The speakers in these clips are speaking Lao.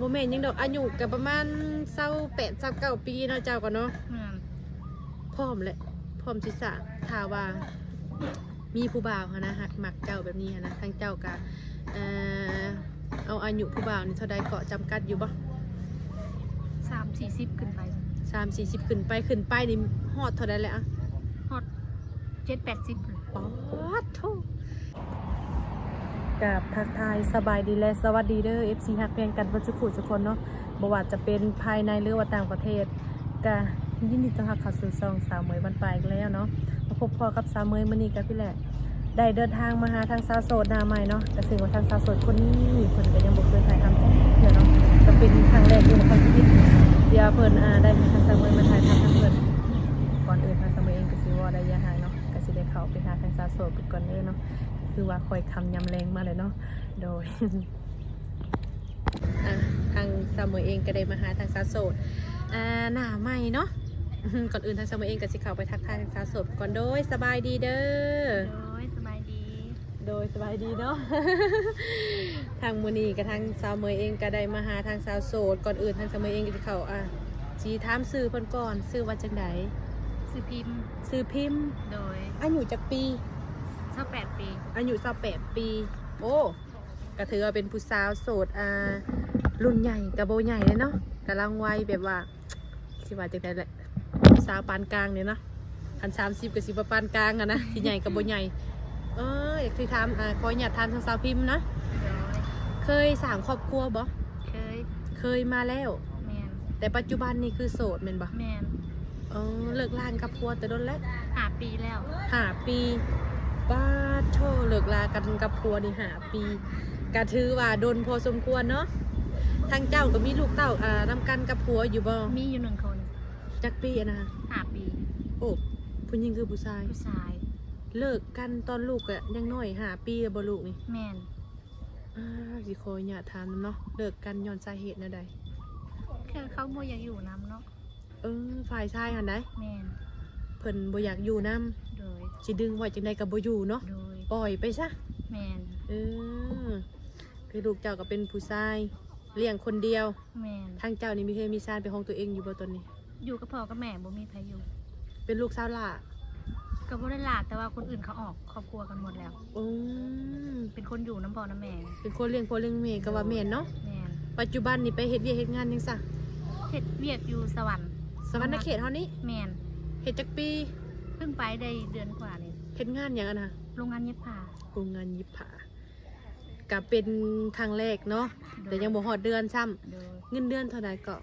ບໍ່ແມ່ນຫຍັງດອກ ອາຍຸກໍປະມານຊາວແປດ ຊາວເກົ້າປີເນາະ ເຈົ້າກໍເນາະ. ແມ່ນ. ພ້ອມແຫຼະ ພ້ອມທີ່ຈະ ຖ້າວ່າມີຜູ້ບ່າວຫັ້ນນະ ຮັກມັກເຈົ້າແບບນີ້ຫັ້ນນະ ທາງເຈົ້າກໍ ເອີ ເອົາອາຍຸຜູ້ບ່າວນີ້ເທົ່າໃດເກາະ ຈຳກັດຢູ່ບໍ່? ສາມສີ່ສິບຂຶ້ນໄປ. ສາມສີ່ສິບຂຶ້ນໄປ ຂຶ້ນໄປນີ້ຮອດເທົ່າໃດແລ້ວອະ? ຮອດເຈັດແປດສິບພຸ້ນ. ປາດໂທ້! ກາບທັກທາຍສະບາຍດີ ແລະ ສະຫວັດດີເດີ ເອັຟຊີ ຮັກແພງກັນເບິດສູ່ຜູ້ສູ່ຄົນເນາະ, ບໍ່ວ່າຈະເປັນພາຍໃນ ຫຼືວ່າຕ່າງປະເທດ. ກະຍິນດີຕ້ອນຮັບເຂົ້າສູ່ຊ່ອງສາວເໝີຍບ້ານປ່າອີກແລ້ວເນາະ. ມາພົບພໍ້ກັບສາວເໝີຍມື້ນີ້ກະພີ້ແຫຼະ ໄດ້ເດີນທາງມາຫາທາງສາວໂສດໜ້າໃໝ່ເນາະ, ກະເຊິ່ງວ່າທາງສາວໂສດຄົນນີ້ເພິ່ນກະຍັງບໍ່ເຄີຍຖ່າຍທຳຈັກເທື່ອເນາະ, ກະເປັນຄັ້ງແລກເລີຍໃນຄວາມຊີວິດ ທີ່ວ່າເພິ່ນ ອາ ໄດ້ໃຫ້ທາງສາວເໝີຍມາຖ່າຍທຳນຳເພິ່ນ. ກ່ອນອື່ນທາງສາວເໝີຍເອງກະຊິເວົ້າໄດ້ຢ່າຮ້າຍເນາະ, ກະຊິໄດ້ເຂົ້າໄປຫາທາງສາວໂສດເພິ່ນກ່ອນເດີເນາະ. ຄືວ່າຂ້ອຍຄ່ຳຍາມແລງມາແລ້ວເນາະ. ໂດຍ ອ່າ ທາງສາວເໝີຍເອງກໍໄດ້ມາຫາທາງສາວໂສດ ອ່າ ໜ້າໃໝ່ເນາະ. ກ່ອນອື່ນທາງສາວເໝີຍເອງກໍຊິເຂົ້າໄປທັກທາຍທາງສາວໂສດກ່ອນ. ໂດຍ ສະບາຍດີເດີ. ໂດຍ ສະບາຍດີ. ໂດຍ ສະບາຍດີເນາະ. ທາງມື້ນີ້ກໍທາງສາວເໝີຍເອງກໍໄດ້ມາຫາທາງສາວໂສດ. ກ່ອນອື່ນທາງສາວເໝີຍເອງກໍຊິເຂົ້າ ອ່າ ຊິຖາມຊື່ເພິ່ນກ່ອນ, ຊື່ວ່າຈັ່ງໃດ? ຊື່ພິມ. ຊື່ພິມ. ໂດຍ. ອາຍຸຈັກປີ? ຊາວແປດປີ. ອາຍຸຊາວແປດປີ. ໂອ້ ກໍຖືວ່າເປັນຜູ້ສາວໂສດ ອ່າ ລຸ້ນໃຫຍ່ກໍບໍ່ໃຫຍ່ເດ້ເນາະ, ກຳລັງໄວ ແບບວ່າ ຊິວ່າຈັ່ງໃດແຫຼະ ສາວປານກາງນີ້ເນາະ. ຄັນສາມສິບກໍຊິປານກາງຫັ້ນນະ, ຊິໃຫຍ່ກໍບໍ່ໃຫຍ່. ເອີ ຢາກຊິຖາມ ອ່າ ຂໍອະນຸຍາດຖາມທາງສາວພິມນະ. ໂດຍ. ເຄີຍສ້າງຄອບຄົວບໍ່? ເຄີຍ. ເຄີຍມາແລ້ວ. ແມ່ນ. ແຕ່ປັດຈຸບັນນີ້ຄືໂສດແມ່ນບໍ່? ແມ່ນ. ເອີ ເລີກລາກັນກັບຜົວແຕ່ດົນແລ້ວ? ຫ້າປີແລ້ວ. ຫ້າປີ. ປາດໂທ້ ເລີກລາກັນກັບຜົວນີ້ຫ້າປີ ກະຖືວ່າດົນພໍສົມຄວນເນາະ. ທາງເຈົ້າກໍມີລູກເຕົ້າ ອ່າ ນຳກັນກັບຜົວຢູ່ບໍ່? ມີຢູ່ໜຶ່ງຄົນ. ຈັກປີອັນນະ? ຫ້າປີ. ໂອ້ ຜູ້ຍິງຄືຜູ້ຊາຍ? ຜູ້ຊາຍ. ເລີກກັນຕອນລູກກະຍັງນ້ອຍ ຫ້າປີແລ້ວບໍ່ລູກນີ້? ແມ່ນ. ອ່າ ຊິຂໍອະນຸຍາດຖາມນຳເນາະ, ເລີກກັນຍ້ອນສາເຫດແນວໃດ? ຄືເຂົາບໍ່ຢາກຢູ່ນຳເນາະ. ເອີ ຝ່າຍຊາຍຫັ້ນໃດ? ແມ່ນ. ເພິ່ນບໍ່ຢາກຢູ່ນຳ. ໂດຍ. ຊິດຶງໄວ້ຈັ່ງໃດກໍບໍ່ຢູ່ເນາະ. ໂດຍ. ປ່ອຍໄປຊະ. ແມ່ນ. ເອີ ຄືລູກເຈົ້າກໍເປັນຜູ້ຊາຍ ລ້ຽງຄົນດຽວ. ແມ່ນ. ທາງເຈົ້ານີ້ມີເຮືອນມີຊານເປັນຂອງຕົວເອງຢູ່ບໍ່ຕອນນີ້? ຢູ່ກັບພໍ່ກັບແມ່ ບໍ່ມີໃຜຢູ່. ເປັນລູກສາວຫຼ້າ? ກໍບໍ່ໄດ້ຫຼ້າ ແຕ່ວ່າຄົນອື່ນເຂົາອອກຄອບຄົວກັນໝົດແລ້ວ. ອືມ ເປັນຄົນຢູ່ນຳພໍ່ນຳແມ່. ເປັນຄົນລ້ຽງພໍ່ລ້ຽງແມ່ ກໍວ່າແມ່ນເນາະ. ແມ່ນ. ປັດຈຸບັນນີ້ໄປເຮັດວຽກເຮັດງານຫຍັງຊະ? ເຮັດວຽກຢູ່ສະຫວັນ. ສະຫວັນນະເຂດເຮົານີ້? ແມ່ນ. ເຮັດຈັກປີ? ເພິ່ງໄປໄດ້ເດືອນກວ່ານີ້. ເຮັດງານຫຍັງອັນນະ? ໂຮງງານຫຍິບຜ້າ. ໂຮງງານຫຍິບຜ້າ. ກະເປັນຄັ້ງແລກເນາະ. ໂດຍ. ແຕ່ຍັງບໍ່ຮອດເດືອນຊ້ຳ. ໂດຍ. ເງິນເດືອນເທົ່າໃດເກາະ?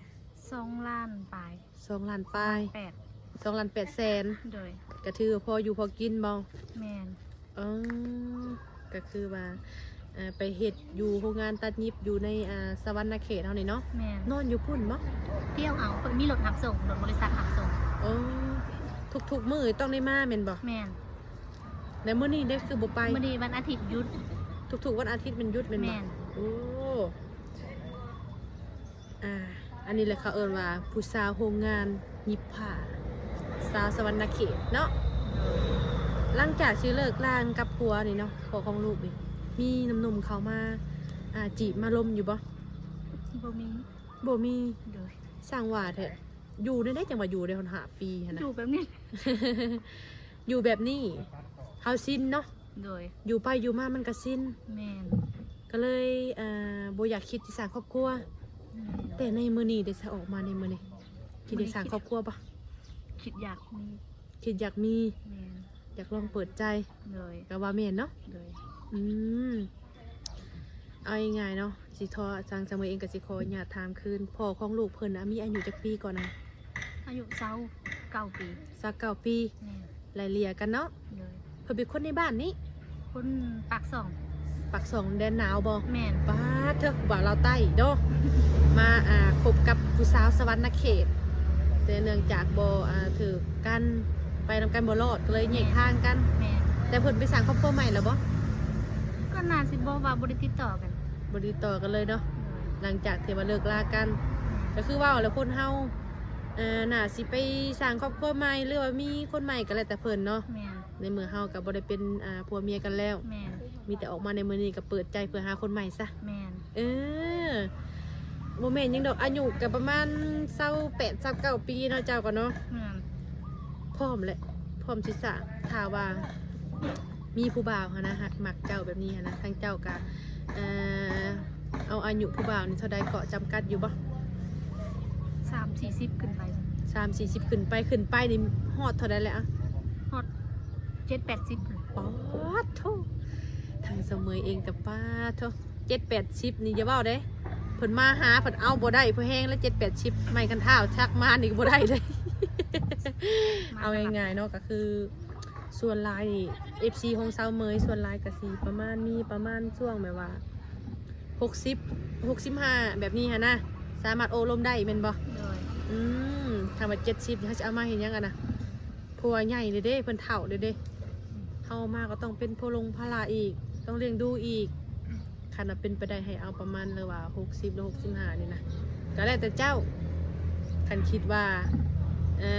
ສອງລ້ານປາຍ. ສອງລ້ານປາຍ. ສອງລ້ານແປດ. ສອງລ້ານແປດແສນ. ໂດຍ. ກະຖືວ່າພໍຢູ່ພໍກິນບໍ່? ແມ່ນ. ເອີ ກະຄືວ່າ ເອີ ໄປເຮັດຢູ່ໂຮງງານຕັດຫຍິບຢູ່ໃນ ອ່າ ສະຫວັນນະເຂດເຮົານີ້ເນາະ. ແມ່ນ. ນອນຢູ່ພຸ້ນບໍ່? ທ່ຽວເອົາ ເພິ່ນມີລົດຮັບສົ່ງ ລົດບໍລິສັດຮັບສົ່ງ. ເອີ ທຸກໆມື້ຕ້ອງໄດ້ມາແມ່ນບໍ່? ແມ່ນ. ແລ້ວມື້ນີ້ເດ ຄືບໍ່ໄປ? ມື້ນີ້ວັນອາທິດຢຸດ. ທຸກໆວັນອາທິດແມ່ນຢຸດແມ່ນບໍ່? ແມ່ນ. ໂອ້ ອ່າ ອັນນີ້ແຫຼະເຂົາເອີ້ນວ່າຜູ້ສາວໂຮງງານຫຍິບຜ້າ ສາວສະຫວັນນະເຂດເນາະ. ໂດຍ. ຫຼັງຈາກຊິເລີກລາກັນກັບຜົວນີ້ເນາະ ພໍ່ຂອງລູກນີ້ ມີໜຸ່ມໆເຂົ້າມາ ອ່າ ຈີບມາລົມຢູ່ບໍ່? ບໍ່ມີ. ບໍ່ມີ. ໂດຍ. ຊ່າງວ່າແທ້ ຢູ່ແນວໃດຈັ່ງວ່າຢູ່ໄດ້ຮອດຫ້າປີຫັ້ນນະ? ຢູ່ແບບນີ້. ຢູ່ແບບນີ້ ເຮົາຊິນເນາະ. ໂດຍ. ຢູ່ໄປຢູ່ມາມັນກະຊິນ. ແມ່ນ. ກໍເລີຍ ເອີ ບໍ່ຢາກຄິດຊິສ້າງຄອບຄົວ. ແມ່ນ. ແຕ່ໃນມື້ນີ້ເດ ຊະ ອອກມາໃນມື້ນີ້ ຄິດຢາກສ້າງຄອບຄົວບໍ່? ຄິດຢາກມີ. ຄິດຢາກມີ. ແມ່ນ. ຢາກລອງເປີດໃຈ. ໂດຍ. ກໍວ່າແມ່ນເນາະ. ໂດຍ. ອືມ ເອົາງ່າຍໆເນາະ ຊິຂໍ ທາງສາວເໝີຍເອງກໍຊິຂໍອະນຸຍາດຖາມຄືນ ພໍ່ຂອງລູກເພິ່ນນະ ມີອາຍຸຈັກປີເກາະນະ? ອາຍຸຊາວເກົ້າປີ. ຊາວເກົ້າປີ. ແມ່ນ. ໄລ່ເລ່ຍກັນເນາະ. ໂດຍ. ເພິ່ນເປັນຄົນໃນບ້ານນີ້? ຄົນປາກຊ່ອງ. ປາກຊ່ອງແດນໜາວບໍ່? ແມ່ນ. ປາດເທີ ຜູ້ບ່າວລາວໃຕ້ເນາະ ມາ ອ່າ ຄົບກັບຜູ້ສາວສະຫວັນນະເຂດ ແຕ່ເນື່ອງຈາກບໍ່ ອ່າ ຖືກກັນ ໄປນຳກັນບໍ່ລອດ ກໍເລີຍແຍກທາງກັນ. ແມ່ນ. ແຕ່ເພິ່ນໄປສ້າງຄອບຄົວໃໝ່ແລ້ວບໍ່? ກໍໜ້າຊິບໍ່ວ່າບໍ່ໄດ້ຕິດຕໍ່ກັນ. ບໍ່ໄດ້ຕິດຕໍ່ກັນເລີຍເນາະ. ໂດຍ. ຫຼັງຈາກທີ່ວ່າເລີກລາກັນ. ແມ່ນ. ກໍຄືເວົ້າແຫຼະ ຄົນເຮົາ ເອີ ໜ້າຊິໄປສ້າງຄອບຄົວໃໝ່ ຫຼືວ່າມີຄົນໃໝ່ກໍແລ້ວແຕ່ເພິ່ນເນາະ. ແມ່ນ. ໃນເມື່ອເຮົາກໍບໍ່ໄດ້ເປັນ ອ່າ ຜົວເມຍກັນແລ້ວ. ແມ່ນ. ມີແຕ່ອອກມາໃນມື້ນີ້ກໍເປີດໃຈເພື່ອຫາຄົນໃໝ່ຊະ. ແມ່ນ. ເອີ ບໍ່ແມ່ນຫຍັງດອກ ອາຍຸກໍປະມານຊາວແປດ ຊາວເກົ້າປີເນາະ ເຈົ້າກໍເນາະ. ແມ່ນ. ພ້ອມແຫຼະ ພ້ອມທີ່ຈະ ຖ້າວ່າມີຜູ້ບ່າວຫັ້ນນະ ຮັກມັກເຈົ້າແບບນີ້ຫັ້ນນະ ທາງເຈົ້າກໍ ເອີ ເອົາອາຍຸຜູ້ບ່າວນີ້ເທົ່າໃດເກາະ ຈຳກັດຢູ່ບໍ່? ສາມສີ່ສິບຂຶ້ນໄປ. ສາມສີ່ສິບຂຶ້ນໄປ ຂຶ້ນໄປນີ້ຮອດເທົ່າໃດແລ້ວ? ຮອດເຈັດແປດສິບ. ປາດໂທ້ ທາງສາວເໝີຍເອງກໍ ປາດໂທ້ ເຈັດແປດສິບນີ້ຢ່າເວົ້າເດ້ ເພິ່ນມາຫາ ເພິ່ນເອົາບໍ່ໄດ້ພໍແຮງແລ້ວ ເຈັດແປດສິບ ໄມ້ຄັນທ້າວທັກມານີ້ບໍ່ໄດ້ເລີຍ. ເອົາງ່າຍໆເນາະ ກໍຄືສ່ວນຫຼາຍນີ້ ເອັຟຊີຂອງສາວເໝີຍ ສ່ວນຫຼາຍກໍຊິປະມານ ມີປະມານຊ່ວງແບບວ່າ ຫົກສິບ ຫົກສິບຫ້າ ແບບນີ້ຫັ້ນນະ ສາມາດໂອ້ລົມໄດ້ແມ່ນບໍ່? ໂດຍ. ອືມ ຄັນວ່າເຈັດສິບ ເຮົາຊິເອົາມາເຮັດຫຍັງຫັ້ນນະ? ຜົວໃຫຍ່ແລ້ວເດ້ ເພິ່ນເຖົ້າແລ້ວເດ້ ເຮົາມາກໍຕ້ອງເປັນພາລົງພາລະອີກ ຕ້ອງລ້ຽງດູອີກ. ຄັນວ່າເປັນໄປໄດ້ໃຫ້ເອົາປະມານ ຫຼືວ່າ ຫົກສິບ ຫຼື ຫົກສິບຫ້າ ນີ້ນະ ກໍແລ້ວແຕ່ເຈົ້າ. ຄັນຄິດວ່າ ເອີ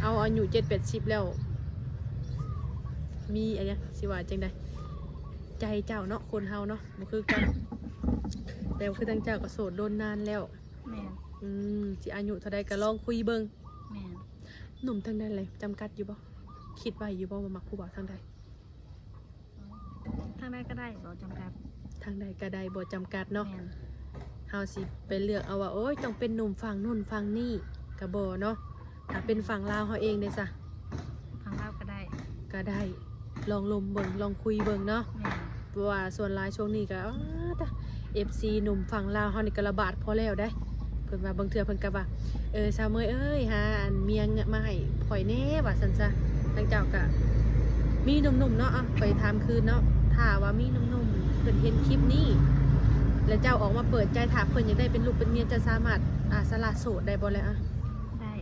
ເອົາອາຍຸເຈັດແປດສິບແລ້ວ ມີອັນຫຍັງ ຊິວ່າຈັ່ງໃດ? ໃຈເຈົ້າເນາະ ຄົນເຮົາເນາະ ບໍ່ຄືກັນ. ແຕ່ວ່າຄືທາງເຈົ້າກໍໂສດດົນນານແລ້ວ. ແມ່ນ. ອືມ ຊິອາຍຸເທົ່າໃດກໍລອງຄຸຍເບິ່ງ. ແມ່ນ. ໜຸ່ມທາງໃດແຫຼະ ຈຳກັດຢູ່ບໍ່? ຄິດໄວ້ຢູ່ບໍ່ວ່າມັກຜູ້ບ່າວທາງໃດ? ທາງໃດກໍໄດ້ ບໍ່ຈຳກັດ. ທາງໃດກໍໄດ້ ບໍ່ຈຳກັດເນາະ. ແມ່ນ. ເຮົາຊິໄປເລືອກເອົາວ່າ ໂອ້ຍ ຕ້ອງເປັນໜຸ່ມຝັ່ງໂນ້ນຝັ່ງນີ້ ກໍບໍ່ເນາະ. ຖ້າເປັນຝັ່ງລາວເຮົາເອງເດຊະ? ຝັ່ງລາວກໍໄດ້. ກໍໄດ້ ລອງລົມເບິ່ງ ລອງຄຸຍເບິ່ງເນາະ. ແມ່ນ. ເພາະວ່າສ່ວນຫຼາຍຊ່ວງນີ້ກໍ ອາ ຕະ ເອັຟຊີ ໜຸ່ມຝັ່ງລາວເຮົານີ້ກໍລະບາດພໍແລ້ວເດ້. ເພິ່ນວ່າ ບາງເທື່ອເພິ່ນກໍວ່າ ເອີ ສາວເໝີຍເອີຍ ຫາອັນເມຍມາໃຫ້ຂ້ອຍແດ່ ວ່າຊັ້ນຊະ. ທາງເຈົ້າກໍມີໜຸ່ມໆເນາະ ຂ້ອຍຖາມຄືນເນາະ ຖ້າວ່າມີໜຸ່ມໆເພິ່ນເຫັນຄລິບນີ້ ແລ້ວເຈົ້າອອກມາເປີດໃຈ ຖ້າເພິ່ນຢາກໄດ້ເປັນລູກເປັນເມຍ ເຈົ້າສາມາດ ອາ ສະຫຼະໂສດໄດ້ບໍ່ລະ? ອາ ໄດ້.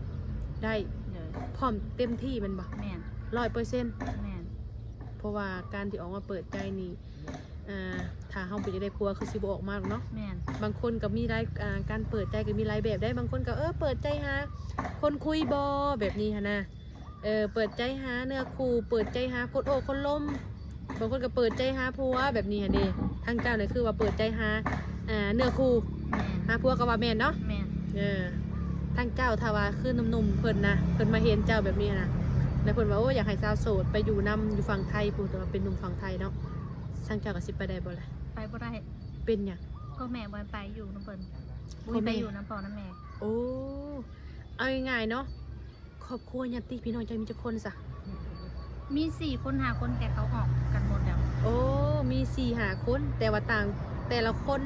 ໄດ້. ໂດຍ. ພ້ອມເຕັມທີ່ແມ່ນບໍ່? ແມ່ນ. ຮ້ອຍເປີເຊັນ. ແມ່ນ. ເພາະວ່າການທີ່ອອກມາເປີດໃຈນີ້ ອ່າ ຖ້າເຮົາບໍ່ຢາກໄດ້ຜົວ ຄືຊິບໍ່ອອກມາດອກເນາະ. ແມ່ນ. ບາງຄົນກໍມີຫຼາຍ ອ່າ ການເປີດໃຈກໍມີຫຼາຍແບບໄດ໋. ບາງຄົນກໍ ເອີ ເປີດໃຈຫາຄົນຄຸຍບໍ ແບບນີ້ຫັ້ນນະ. ເອີ ເປີດໃຈຫາເນື້ອຄູ່ ເປີດໃຈຫາຄົນໂອ້ຄົນລົມ. ບາງຄົນກໍເປີດໃຈຫາຜົວແບບນີ້ຫັ້ນເດ. ທາງເຈົ້ານີ້ຄືວ່າເປີດໃຈຫາ ອ່າ ເນື້ອຄູ່. ແມ່ນ. ຫາຜົວກໍວ່າແມ່ນເນາະ. ແມ່ນ. ເອີ ທາງເຈົ້າ ຖ້າວ່າຄືໜຸ່ມໆເພິ່ນນະ ເພິ່ນມາເຫັນເຈົ້າແບບນີ້ນະ ແລ້ວເພິ່ນວ່າ ໂອ້ ຢາກໃຫ້ສາວໂສດໄປຢູ່ນຳຢູ່ຝັ່ງໄທພຸ້ນ ແຕ່ວ່າເປັນໜຸ່ມຝັ່ງໄທເນາະ ທາງເຈົ້າກໍຊິໄປໄດ້ບໍ່ລະ? ໄປບໍ່ໄດ້. ເປັນຫຍັງ? ພໍ່ແມ່ບໍ່ໃຫ້ໄປຢູ່ນຳເພິ່ນ ບໍ່ໃຫ້ໄປຢູ່ນຳພໍ່ນຳແມ່. ໂອ້ ເອົາງ່າຍໆເນາະ ຄອບຄົວຍາດຕິພີ່ນ້ອງເຈົ້າມີຈັກຄົນຊະ? ມີສີ່ຄົນຫ້າຄົນ ແຕ່ເຂົາອອກກັນໝົດແລ້ວ. ໂອ້ ມີສີ່ຫ້າຄົນ ແຕ່ວ່າຕ່າງ ແຕ່ລະຄົນ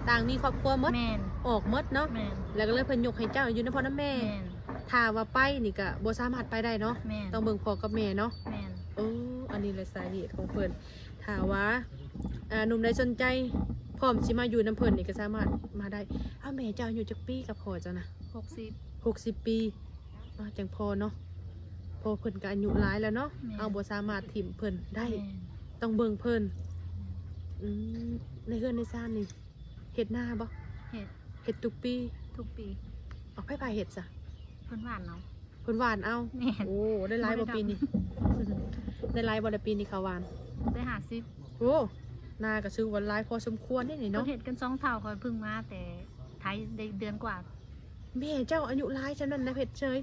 ຕ່າງມີຄອບຄົວໝົດ. ແມ່ນ. ອອກໝົດເນາະ. ແມ່ນ. ແລ້ວກໍເລີຍເພິ່ນຍົກໃຫ້ເຈົ້າຢູ່ນຳພໍ່ນຳແມ່. ແມ່ນ. ຖ້າວ່າໄປນີ້ກໍບໍ່ສາມາດໄປໄດ້ເນາະ. ແມ່ນ. ຕ້ອງເບິ່ງພໍ່ກັບແມ່ເນາະ. ແມ່ນ. ໂອ້ ອັນນີ້ແຫຼະສາເຫດຂອງເພິ່ນ. ຖ້າວ່າ ອ່າ ໜຸ່ມໃດສົນໃຈ ພ້ອມຊິມາຢູ່ນຳເພິ່ນນີ້ກໍສາມາດມາໄດ້. ອ້າວ ແມ່ເຈົ້າອາຍຸຈັກປີກັບພໍ່ເຈົ້ານະ? ຫົກສິບ. ຫົກສິບປີ. ອາ ຈັ່ງພໍເນາະ ເພາະເພິ່ນກໍອາຍຸຫຼາຍແລ້ວເນາະ. ແມ່ນ. ເຮົາບໍ່ສາມາດຖິ້ມເພິ່ນໄດ້. ແມ່ນ. ຕ້ອງເບິ່ງເພິ່ນ. ອືມ ໃນເຮືອນໃນຊານນີ້ເຮັດນາບໍ່? ເຮັດ. ເຮັດທຸກປີ? ທຸກປີ. ເອົາ ໃຜພາເຮັດຊະ? ເພິ່ນຫວ່ານເອົາ. ເພິ່ນຫວ່ານເອົາ. ແມ່ນ. ໂອ້ ໄດ້ຫຼາຍບໍ່ປີນີ້? ບໍ່ໄດ້ດຳ. ໄດ້ຫຼາຍບໍ່ລະປີນີ້ເຂົ້າຫວ່ານ? ໄດ້ຫ້າສິບ. ໂອ້ ນາກໍຖືວ່າຫຼາຍພໍສົມຄວນເດ້ນີ້ເນາະ. ເພິ່ນເຮັດກັນສອງເຖົ້າ ຂ້ອຍເພິ່ງມາແຕ່ໄທໄດ້ເດືອນກວ່າ. ແມ່ເຈົ້າອາຍຸຫຼາຍຊ່ຳນັ້ນນະ ເຮັດເຊີຍ.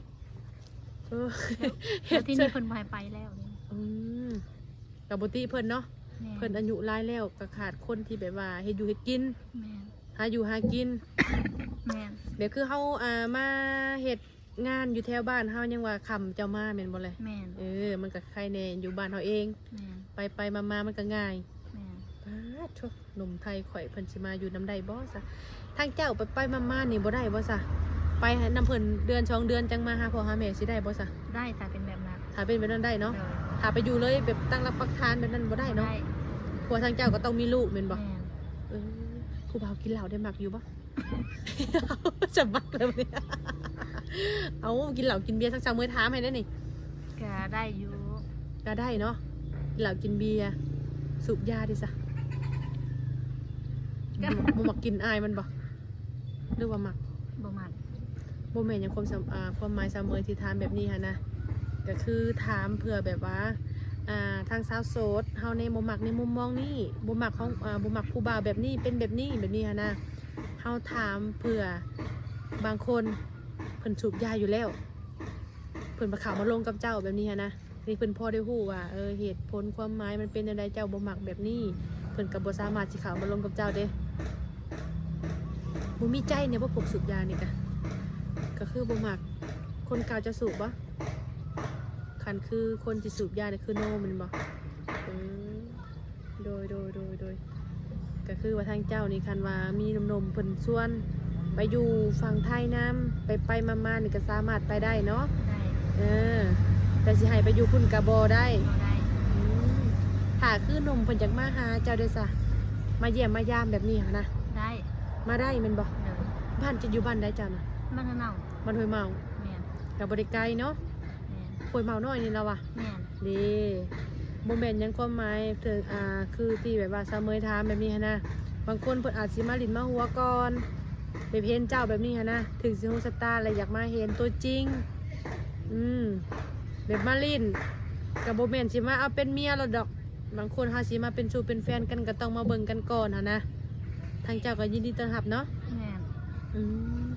ເອີ ແລ້ວ ແລ້ວທີນີ້ເພິ່ນບໍ່ໃຫ້ໄປແລ້ວ. ອືມ ກໍບໍ່ຕິເພິ່ນເນາະ. ແມ່ນ. ເພິ່ນອາຍຸຫຼາຍແລ້ວ ກໍຂາດຄົນທີ່ແບບວ່າເຮັດຢູ່ເຮັດກິນ. ແມ່ນ. ຫາຢູ່ຫາກິນ. ແມ່ນ. ແບບຄືເຮົາ ອ່າ ມາເຮັດງານຢູ່ແຖວບ້ານເຮົາ ຍັງວ່າຄ່ຳເຈົ້າມາແມ່ນບໍ່ແລະ? ແມ່ນ. ເອີ ມັນກໍໄຄແດ່ຢູ່ບ້ານເຮົາເອງ. ແມ່ນ. ໄປໆມາໆມັນກໍງ່າຍ. ແມ່ນ. ປາດໂທ້ ໜຸ່ມໄທຂ້ອຍເພິ່ນຊິມາຢູ່ນຳໄດ້ບໍ່ຊະ? ທາງເຈົ້າໄປໆມາໆນີ້ບໍ່ໄດ້ບໍ່ຊະ? ໄປໃຫ້ນຳເພິ່ນເດືອນສອງເດືອນ ຈັ່ງມາຫາພໍ່ຫາແມ່ ຊິໄດ້ບໍ່ຊະ? ໄດ້ ຖ້າເປັນແບບນັ້ນ. ຖ້າເປັນແບບນັ້ນໄດ້ເນາະ. ໂດຍ. ຖ້າໄປຢູ່ເລີຍແບບຕັ້ງຫຼັກປັກຖານແບບນັ້ນບໍ່ໄດ້ເນາະ. ບໍ່ໄດ້. ເພາະວ່າທາງເຈົ້າກໍຕ້ອງມີລູກແມ່ນບໍ່? ແມ່ນ. ເອີ ຜູ້ບ່າວກິນເຫຼົ້າໄດ້ມັກຢູ່ບໍ່? ສະບັກແລ້ວນີ້. ເອົາ ກິນເຫຼົ້າກິນເບຍ ທັງສາວເມຍຖາມໃຫ້ແດ່ນີ້. ກະໄດ້ຢູ່. ກະໄດ້ເນາະ ກິນເຫຼົ້າກິນເບຍ ສູບຢາເດຊະ? ກະ ບໍ່ ບໍ່ມັກກິນອ້າຍມັນບໍ່ ຫຼືວ່າມັກ? ບໍ່ມັກ. ບໍ່ແມ່ນຫຍັງ ຄວາມສຳ ອ່າ ຄວາມໝາຍສາວເມຍທີ່ຖາມແບບນີ້ຫັ້ນນະ ກະຄືຖາມເພື່ອແບບວ່າ ອ່າ ທາງສາວໂສດເຮົານີ້ ບໍ່ມັກໃນມຸມມອງນີ້ ບໍ່ມັກຂອງ ອ່າ ບໍ່ມັກຜູ້ບ່າວແບບນີ້ ເປັນແບບນີ້ ແບບນີ້ຫັ້ນນະ. ເຮົາຖາມເພື່ອ ບາງຄົນເພິ່ນສູບຢາຢູ່ແລ້ວ ເພິ່ນມາເຂົ້າມາລົມກັບເຈົ້າແບບນີ້ຫັ້ນນະ. ນີ້ເພິ່ນພໍໄດ້ຮູ້ວ່າ ເອີ ເຫດຜົນຄວາມໝາຍມັນເປັນແນວໃດ ເຈົ້າບໍ່ມັກແບບນີ້ ເພິ່ນກໍບໍ່ສາມາດຊິເຂົ້າມາລົມກັບເຈົ້າເດ້. ບໍ່ມີໃຈແດ່ບໍ່ ພວກສູບຢານີ້ກະ ກໍຄືບໍ່ມັກ. ຄົນເກົ່າເຈົ້າສູບບໍ່? ຄັນຄືຄົນທີ່ສູບຢານີ້ຄືໂນແມ່ນບໍ່? ເອີ ໂດຍ ໂດຍ ໂດຍ ໂດຍ ກໍຄືວ່າທາງເຈົ້ານີ້ ຄັນວ່າມີໜຸ່ມໆເພິ່ນຊວນໄປຢູ່ຝັ່ງໄທນຳ ໄປໆມາໆນີ້ກໍສາມາດໄປໄດ້ເນາະ? ໄດ້. ເອີ ແຕ່ຊິໃຫ້ໄປຢູ່ພຸ້ນກໍບໍ່ໄດ້? ບໍ່ໄດ້. ອືມ ຖ້າຄືໜຸ່ມເພິ່ນຢາກມາຫາເຈົ້າເດ້ຊະ ມາຢ້ຽມມາຢາມແບບນີ້ຫັ້ນນະ? ໄດ້. ມາໄດ້ແມ່ນບໍ່? ໂດຍ. ບ້ານເຈົ້າຢູ່ບ້ານໃດເຈົ້ານະ? ບ້ານຫ້ວຍເມົາ. ບ້ານຫ້ວຍເມົາ. ແມ່ນ. ກໍບໍ່ໄດ້ໄກເນາະ? ແມ່ນ. ຫ້ວຍເມົານ້ອຍນີ້ລະວະ? ແມ່ນ. ເດ້ ບໍ່ແມ່ນຫຍັງ ຄວາມໝາຍເຖິງ ອ່າ ຄືທີ່ແບບວ່າສາວເມຍຖາມແບບນີ້ຫັ້ນນະ ບາງຄົນເພິ່ນອາດຊິມາຫຼິ້ນມາຫົວກ່ອນ ແບບເຫັນເຈົ້າແບບນີ້ຫັ້ນນະ ເຖິງຊິຮູ້ຊະຕາ ແລະ ຢາກມາເຫັນຕົວຈິງ. ອືມ ແບບມາຫຼິ້ນ ກໍບໍ່ແມ່ນຊິມາເອົາເປັນເມຍໂລດດອກ. ບາງຄົນເຮົາຊິມາເປັນຊູ່ເປັນແຟນກັນ ກໍຕ້ອງມາເບິ່ງກັນກ່ອນຫັ້ນນະ. ທາງເຈົ້າກໍຍິນດີຕ້ອນຮັບເນາະ? ແມ່ນ. ອືມ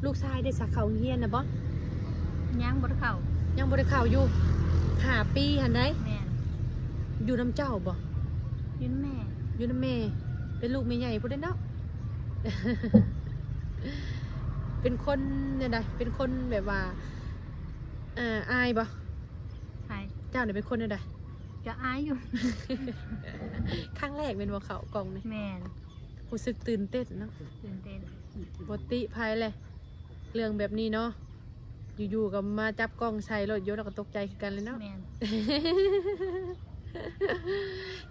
ລູກຊາຍເດ້ຊະ ເຂົ້າໂຮງຮຽນນະບໍ່? ຍັງບໍ່ໄດ້ເຂົ້າ. ຍັງບໍ່ໄດ້ເຂົ້າຢູ່ ຫ້າປີຫັ້ນໃດ? ແມ່ນ. ຢູ່ນຳເຈົ້າບໍ່? ຢູ່ນຳແມ່. ຢູ່ນຳແມ່ ເປັນລູກແມ່ໃຫຍ່ພຸ້ນເດ້ເນາະ. ເປັນຄົນແນວໃດ? ເປັນຄົນແບບວ່າ ເອີ ອາຍບໍ່? ໃຜ? ເຈົ້ານີ້ເປັນຄົນແນວໃດ? ກໍອາຍຢູ່. ຄັ້ງແລກແມ່ນບໍ່ເຂົ້າກ້ອງນີ້? ແມ່ນ. ຮູ້ສຶກຕື່ນເຕັ້ນເນາະ? ຕື່ນເຕັ້ນ. ບໍ່ຕິໃຜແຫຼະ ເລື່ອງແບບນີ້ເນາະ ຢູ່ໆກໍມາຈັບກ້ອງໃສ່ໂລດ ໂຍ ເຮົາກໍຕົກໃຈຄືກັນແຫຼະເນາະ. ແມ່ນ.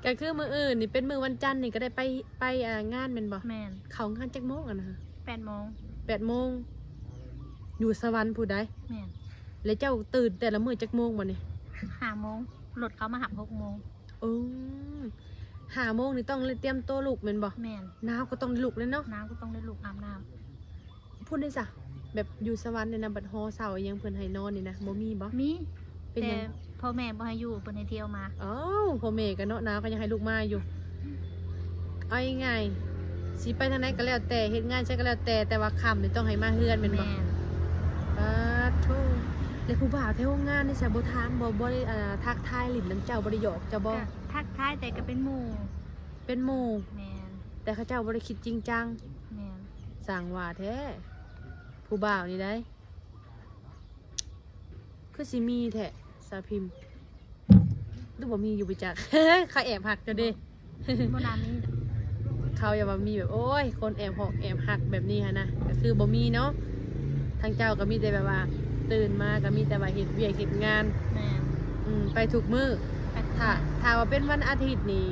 ກໍຄືມື້ອື່ນນີ້ເປັນມື້ວັນຈັນນີ້ ກໍໄດ້ໄປ ໄປ ອ່າ ງານແມ່ນບໍ່? ແມ່ນ. ເຂົ້າງານຈັກໂມງຫັ້ນນະ? ແປດໂມງ. ແປດໂມງ ຢູ່ສະຫວັນພຸ້ນໃດ໋? ແມ່ນ. ແລ້ວເຈົ້າຕື່ນແຕ່ລະມື້ຈັກໂມງບັດນີ້? ຫ້າໂມງ ລົດເຂົາມາຮັບຫົກໂມງ. ໂອ້ ຫ້າໂມງນີ້ຕ້ອງໄດ້ຕຽມໂຕລຸກແມ່ນບໍ່? ແມ່ນ. ໜາວກໍຕ້ອງໄດ້ລຸກແລ້ວເນາະ? ໜາວກໍຕ້ອງໄດ້ລຸກອາບນ້ຳ. ພຸ້ນເດ້ຊະ ແບບຢູ່ສະຫວັນນີ້ນະ ບັດຫໍເຊົາອີ່ຫຍັງເພິ່ນໃຫ້ນອນນີ້ນະ ບໍ່ມີບໍ່? ມີ. ເປັນຫຍັງ? ແຕ່ພໍ່ແມ່ບໍ່ໃຫ້ຢູ່ ເພິ່ນໃຫ້ທ່ຽວມາ. ອ້າວ ພໍ່ແມ່ກໍເນາະ ໜາວກໍຍັງໃຫ້ລູກມາຢູ່. ເອົາງ່າຍໆ ຊິໄປທາງໃດກໍແລ້ວແຕ່ ເຮັດງານໃສກໍແລ້ວແຕ່ ແຕ່ວ່າຄ່ຳນີ້ຕ້ອງໃຫ້ມາເຮືອນແມ່ນບໍ່? ແມ່ນ. ປາດໂທ້ ແລ້ວຜູ້ບ່າວແຖວໂຮງງານນີ້ຊະ ບໍ່ຖາມບໍ່ ບໍ່ໄດ້ ອ່າ ທັກທາຍຫຼິ້ນນຳເຈົ້າ ບໍ່ໄດ້ຫຍອກເຈົ້າບໍ່? ກໍທັກທາຍ ແຕ່ກໍເປັນໝູ່. ເປັນໝູ່. ແມ່ນ. ແຕ່ເຂົາເຈົ້າບໍ່ໄດ້ຄິດຈິງຈັງ. ແມ່ນ. ຊ່າງວ່າແທ້ ຜູ້ບ່າວນີ້ໃດ ຄືຊິມີແທ້ສາວພິມ ຫຼືບໍ່ມີຢູ່ບໍ່ຈັກ. ເຂົາແອບຮັກເຈົ້າເດ້. ບໍ່ໜ້າມີດອກ. ເຂົາຢ່າວ່າມີແບບ ໂອ້ຍ ຄົນແອບຮອກແອບຮັກແບບນີ້ຫັ້ນນະ ກໍຄືບໍ່ມີເນາະ. ທາງເຈົ້າກໍມີແຕ່ແບບວ່າ ຕື່ນມາກໍມີແຕ່ວ່າເຮັດວຽກເຮັດງານ. ແມ່ນ. ອືມ ໄປທຸກມື້. ໄປທຸກມື້. ຖ້າ ຖ້າວ່າເປັນວັນອາທິດນີ້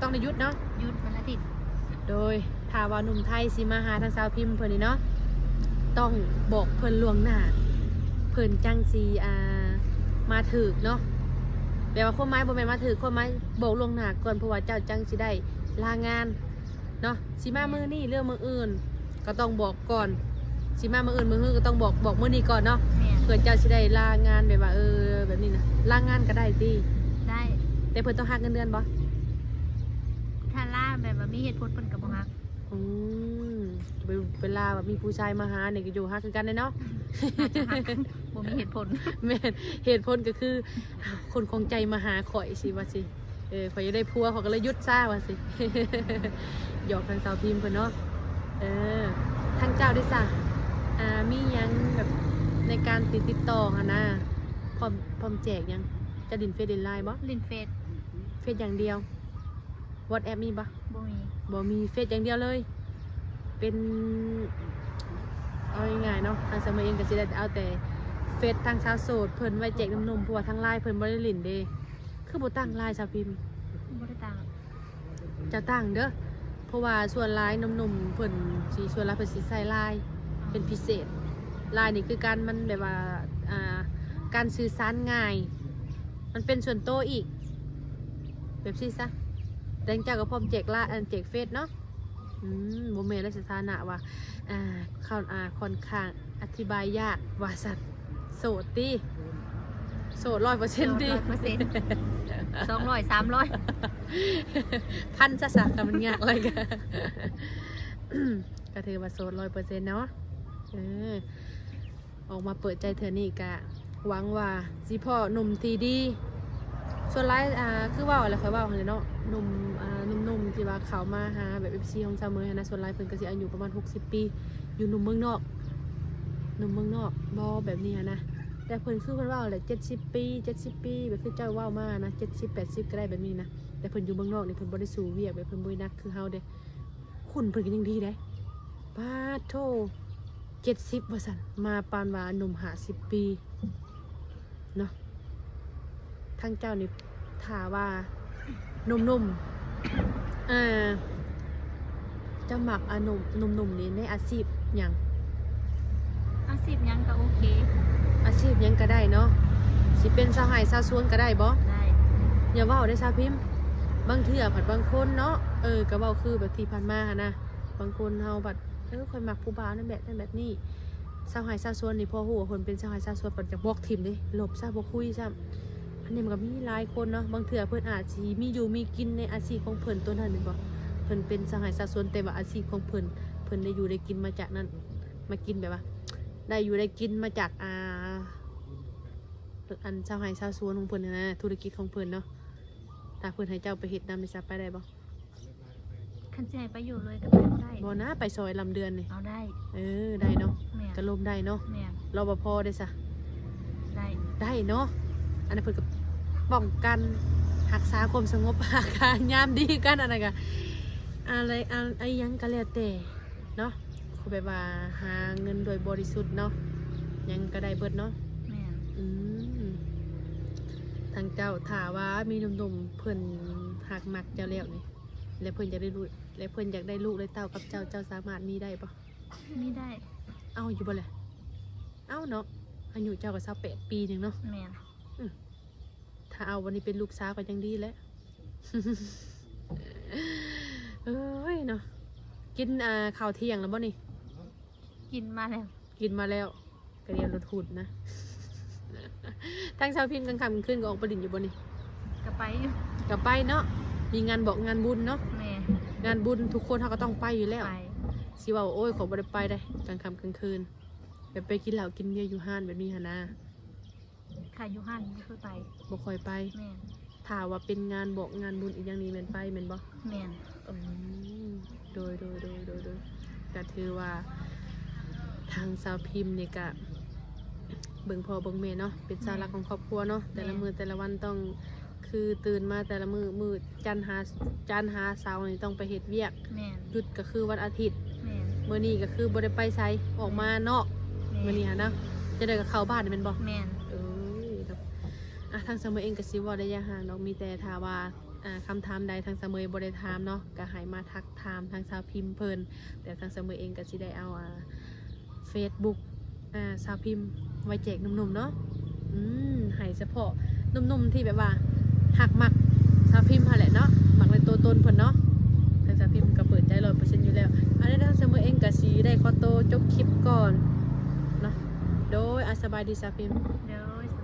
ຕ້ອງໄດ້ຢຸດເນາະ? ຢຸດວັນອາທິດ. ໂດຍ ຖ້າວ່າໜຸ່ມໄທຊິມາຫາທາງສາວພິມເພິ່ນນີ້ເນາະ ຕ້ອງບອກເພິ່ນລ່ວງໜ້າ ເພິ່ນຈັ່ງຊິ ອ່າ ມາຖືກເນາະ. ແປວ່າຄວາມໝາຍບໍ່ແມ່ນມາຖືກ ຄວາມໝາຍບອກລ່ວງໜ້າກ່ອນ ເພາະວ່າເຈົ້າຈັ່ງຊິໄດ້ລາງານເນາະ. ຊິມາມື້ນີ້ ແມ່ນ ຫຼືມື້ອື່ນກໍຕ້ອງບອກກ່ອນ. ຊິມາມື້ອື່ນມື້ຮືກໍຕ້ອງບອກ ບອກມື້ນີ້ກ່ອນເນາະ. ແມ່ນ. ເພື່ອເຈົ້າຊິໄດ້ລາງານແບບວ່າ ເອີ ແບບນີ້ນະ. ລາງານກໍໄດ້ຕິ? ໄດ້. ແຕ່ເພິ່ນຕ້ອງຫັກເງິນເດືອນບໍ່? ຖ້າລາແບບວ່າມີເຫດຜົນ ເພິ່ນກໍບໍ່ຫັກ. ອືມ ໄປ ໄປລາແບບມີຜູ້ຊາຍມາຫານີ້ກໍຢູ່ ຫັກຄືກັນແຫຼະເນາະ. ໜ້າຈະຫັກ ບໍ່ມີເຫດຜົນ. ແມ່ນ ເຫດຜົນກໍຄື ອ້າວ ຄົນຂອງໃຈມາຫາຂ້ອຍ ຊິວ່າຊິ. ເອີ ຂ້ອຍຢາກໄດ້ຜົວ ຂ້ອຍກໍເລີຍຢຸດຊະວ່າຊິ. ຫຍອກທາງສາວພິມເພິ່ນເນາະ. ເອີ ທາງເຈົ້າເດ້ຊະ ອ່າ ມີຫຍັງແບບໃນການຕິດ ຕິດຕໍ່ຫັ້ນນະ ພ້ອມ ພ້ອມແຈກຫຍັງ? ເຈົ້າຫຼິ້ນເຟສຫຼິ້ນລາຍບໍ່? ຫຼິ້ນເຟສ. ເຟສຢ່າງດຽວ. ວອດແອັບມີບໍ່? ບໍ່ມີ. ບໍ່ມີ ເຟສຢ່າງດຽວເລີຍ. ເປັນ ເອົາງ່າຍໆເນາະ ທາງສາວເມຍເອງກໍຊິໄດ້ເອົາແຕ່ເຟສທາງສາວໂສດເພິ່ນໄວ້ແຈກໜຸ່ມໆ ເພາະວ່າທາງລາຍເພິ່ນບໍ່ໄດ້ຫຼິ້ນເດ້. ຄືບໍ່ຕັ້ງລາຍສາວພິມ? ບໍ່ໄດ້ຕັ້ງ. ເຈົ້າຕັ້ງເດີ້ ເພາະວ່າສ່ວນຫຼາຍໜຸ່ມໆ ເພິ່ນຊິ ສ່ວນຫຼາຍເພິ່ນຊິໃສ່ລາຍເປັນພິເສດ. ລາຍນີ້ຄືການ ມັນແບບວ່າ ອ່າ ການສື່ສານງ່າຍ ມັນເປັນສ່ວນໂຕອີກ ແບບຊີ້ຊະ. ແຕ່ເຈົ້າກໍພ້ອມແຈກລາຍ ອັນ ແຈກເຟສເນາະ. ອືມ ບໍ່ແມ່ນລະ ສະຖານະວ່າ ອ່າ ຂ້ອນ ອ່າ ຂ້ອນຂ້າງອະທິບາຍຍາກວ່າຊັ້ນ. ໂສດຕິ? ໂສດຮ້ອຍເປີເຊັນຕິ? ໂສດຮ້ອຍເປີເຊັນ. ສອງຮ້ອຍ ສາມຮ້ອຍ ພັນຊະ ຊະ ຄັນມັນຍາກຫຼາຍກະ ກໍຖືວ່າໂສດຮ້ອຍເປີເຊັນເນາະ. ເອີ ອອກມາເປີດໃຈເທື່ອນີ້ກະຫວັງວ່າຊິພໍ້ໜຸ່ມທີ່ດີ. ສ່ວນຫຼາຍ ອ່າ ຄືເວົ້າແຫຼະ ຂ້ອຍເວົ້າຫັ້ນແຫຼະເນາະ ໜຸ່ມ ອ່າ ໜຸ່ມໆທີ່ວ່າເຂົ້າມາຫາແບບເອັຟຊີຂອງສາວເໝີຍຫັ້ນນະ ສ່ວນຫຼາຍເພິ່ນກໍຊິອາຍຸປະມານຫົກສິບປີ ຢູ່ໜຸ່ມເມືອງນອກ ໜຸ່ມເມືອງນອກບໍ ແບບນີ້ຫັ້ນນະ. ແຕ່ເພິ່ນຄືເພິ່ນເວົ້າແຫຼະ ເຈັດສິບປີ ເຈັດສິບປີ ແບບຄືເຈົ້າເວົ້າມານະ ເຈັດສິບ ແປດສິບກໍໄດ້ແບບນີ້ນະ. ແຕ່ເພິ່ນຢູ່ເມືອງນອກນີ້ ເພິ່ນບໍ່ໄດ້ສູ້ວຽກ ແບບເພິ່ນບໍ່ໄດ້ໜັກຄືເຮົາເດ້. ຄຸນເພິ່ນກໍຍັງດີເດ້. ປາດໂທ້ ເຈັດສິບວ່າຊັ້ນ ມາປານວ່າໜຸ່ມຫ້າສິບປີເນາະ. ທາງເຈົ້ານີ້ ຖ້າວ່າໜຸ່ມໆ ເອີ ເຈົ້າມັກ ອາ ໜຸ່ມ ໜຸ່ມໆນີ້ໃນອາຊີບຫຍັງ? ອາຊີບຫຍັງກໍໂອເຄ. ອາຊີບຫຍັງກໍໄດ້ເນາະ. ຊິເປັນຊາວໄຮ່ຊາວສວນກໍໄດ້ບໍ? ໄດ້. ຢ່າເວົ້າເດ້ສາວພິມ ບາງເທື່ອພັດບາງຄົນເນາະ ເອີ ກໍເວົ້າຄືແບບທີ່ຜ່ານມາຫັ້ນນະ ບາງຄົນເຮົາບັດ ເອີ ຂ້ອຍມັກຜູ້ບ່າວນັ້ນແບບນັ້ນແບບນີ້. ຊາວໄຮ່ຊາວສວນນີ້ ພໍຮູ້ວ່າເພິ່ນເປັນຊາວໄຮ່ຊາວສວນ ບັດຢາກບລັອກຖິ້ມເດ້ ລົບຊະ ບໍ່ຄຸຍຊ້ຳ. ອັນນີ້ມັນກໍມີຫຼາຍຄົນເນາະ ບາງເທື່ອເພິ່ນອາດຊິມີຢູ່ມີກິນໃນອາຊີບຂອງເພິ່ນຕົວນັ້ນແມ່ນບໍ່? ເພິ່ນເປັນຊາວໄຮ່ຊາວສວນ ແຕ່ວ່າອາຊີບຂອງເພິ່ນ ເພິ່ນໄດ້ຢູ່ໄດ້ກິນມາຈາກນັ້ນ ມາກິນແບບວ່າ ໄດ້ຢູ່ໄດ້ກິນມາຈາກ ອ່າ ອັນຊາວໄຮ່ຊາວສວນຂອງເພິ່ນຫັ້ນນະ ທຸລະກິດຂອງເພິ່ນເນາະ. ຖ້າເພິ່ນໃຫ້ເຈົ້າໄປເຮັດນຳນີ້ ຈະໄປໄດ້ບໍ່? ຄັນຊິໃຫ້ໄປຢູ່ເລີຍກໍໄປບໍ່ໄດ້. ບໍ່ນາ ໄປຊອຍລຳເດືອນນີ້. ເອົາໄດ້. ເອີ ໄດ້ເນາະ. ແມ່ນ. ກະລົມໄດ້ເນາະ. ແມ່ນ. ລປພ ເດ້ຊະ? ໄດ້. ໄດ້ເນາະ. ອັນນັ້ນເພິ່ນກໍປ້ອງກັນ ຮັກສາຄວາມສະຫງົບ ຍາມດີຄືກັນ ອັນນັ້ນກະ ອາ ອາ ອີ່ຫຍັງກໍແລ້ວແຕ່ເນາະ ແບບວ່າຫາເງິນໂດຍບໍລິສຸດເນາະ ຫຍັງກໍໄດ້ເບິດເນາະ. ແມ່ນ. ອືມ ທາງເຈົ້າ ຖ້າວ່າມີໜຸ່ມໆເພິ່ນຮັກມັກເຈົ້າແລ້ວນີ້ ແລະເພິ່ນຢາກໄດ້ລູກ ແລະເພິ່ນຢາກໄດ້ລູກໄດ້ເຕົ້າກັບເຈົ້າ ເຈົ້າສາມາດມີໄດ້ບໍ່? ມີໄດ້. ເອົາຢູ່ບໍ່ລະ? ເອົາເນາະ ອາຍຸເຈົ້າກໍຊາວແປດປີໜຶ່ງເນາະ. ແມ່ນ. ອືມ ຖ້າເອົາບັດນີ້ເປັນລູກສາວກໍຍັງດີແຫຼະ. ເອີຍເນາະ ກິນ ອ່າ ເຂົ້າທ່ຽງແລ້ວບໍ່ນີ້? ກິນມາແລ້ວ. ກິນມາແລ້ວ ກະດຽວລົດຫຸດນະ. ທາງສາວພິມກາງຄ່ຳກາງຄືນກໍອອກໄປຫຼິ້ນຢູ່ບໍ່ນີ້? ກະໄປຢູ່. ກະໄປເນາະ ມີງານບອກງານບຸນເນາະ. ແມ່ນ. ງານບຸນທຸກຄົນເຮົາກໍຕ້ອງໄປຢູ່ແລ້ວ. ໄປ. ຊິເວົ້າ ໂອ້ຍ ຂ້ອຍບໍ່ໄດ້ໄປໃດ ກາງຄ່ຳກາງຄືນ ແບບໄປກິນເຫຼົ້າກິນເບຍຢູ່ຮ້ານແບບນີ້ຫັ້ນນາ. ຄ່ະ ຢູ່ຮ້ານບໍ່ຄ່ອຍໄປ. ບໍ່ຄ່ອຍໄປ. ແມ່ນ. ຖ້າວ່າເປັນງານບອກງານບຸນອີ່ຫຍັງນີ້ແມ່ນໄປແມ່ນບໍ່? ແມ່ນ. ອືມ ໂດຍ ໂດຍ ໂດຍ ໂດຍ ໂດຍ ກະຖືວ່າທາງສາວພິມນີ້ກະເບິ່ງພໍ່ເບິ່ງແມ່ເນາະ ເປັນເສົາຫຼັກຂອງຄອບຄົວເນາະ. ແມ່ນ. ແຕ່ລະມື້ແຕ່ລະວັນຕ້ອງ ຄືຕື່ນມາແຕ່ລະມື້ ມື້ຈັນຫາ ຈັນຫາເສົານີ້ຕ້ອງໄປເຮັດວຽກ. ແມ່ນ. ຢຸດກໍຄືວັນອາທິດ. ແມ່ນ. ມື້ນີ້ກໍຄືບໍ່ໄດ້ໄປໃສ ອອກມາເນາະ. ແມ່ນ. ມື້ນີ້ຫັ້ນນະ ຈັ່ງໃດກໍເຂົ້າບ້ານແມ່ນບໍ່? ແມ່ນ. ເອີ ເນາະ. ອ່ະ ທາງສາວເໝີຍເອງກໍຊິເວົ້າໄດ້ຢ່າງຫ່າງດອກ ມີແຕ່ຖ້າວ່າ ອ່າ ຄຳຖາມໃດທາງສາວເໝີຍບໍ່ໄດ້ຖາມເນາະ ກໍໃຫ້ມາທັກຖາມທາງສາວພິມເພິ່ນ. ແຕ່ທາງສາວເໝີຍເອງກໍຊິໄດ້ເອົາ ອ່າ ເຟສບຸກ ອ່າ ສາວພິມໄວ້ແຈກໜຸ່ມໆເນາະ. ອືມ ໃຫ້ສະເພາະໜຸ່ມໆທີ່ແບບວ່າຮັກມັກສາວພິມຫັ້ນແຫຼະເນາະ ມັກໃນຕົວຕົນເພິ່ນເນາະ. ທາງສາວພິມກໍເປີດໃຈຮ້ອຍເປີເຊັນຢູ່ແລ້ວ. ອັນນີ້ທາງສາວເໝີຍເອງກໍຊິໄດ້ຂໍໂຕຈົບຄລິບກ່ອນເນາະ. ໂດຍ ອາ ສະບາຍດີສາວພິມ. ໂດຍ.